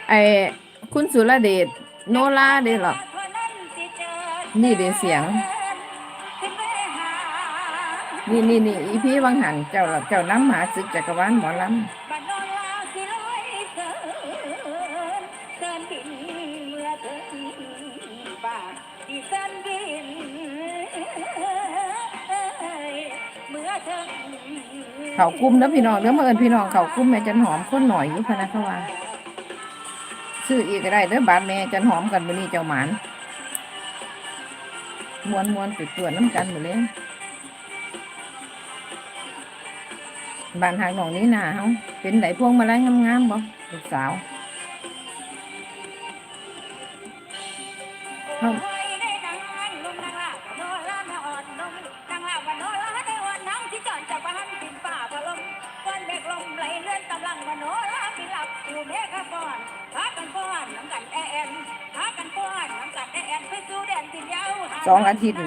ໄອ້ ຄຸນສຸລະເດດ ໂນລາເດ້ເນາະ ນີ້ເດ້ສຽງ ນີ້ໆໆ ອີພີຫວ່າງຫັ້ນ ເຈົ້າ ເຈົ້ານຳມາສຶກຈັກກະວານໝໍລຳ. ເຂົ້າກຸ່ມເດີພີ່ນ້ອງເດີ ມາເອີ້ນພີ່ນ້ອງເຂົ້າກຸ່ມແມ່ຈັນຫອມ ຄົນໜ້ອຍຢູ່ພະນະ ເຂົາວ່າ ຊື້ອີກກະໄດ້ເດີ ບາດແມ່ຈັນຫອມກັນ ມື້ນີ້ເຈົ້າໝານ ມ່ວນໆ ໄປຕົວະນຳກັນມື້ແລງ. ບ້ານຮັກນ້ອງນີນາເຮົາ ເປັນໃດພວງມາໄລງາມໆບໍ່ ລູກສາວ? ເຮົາ ສອງອາທິດແລ້ວ.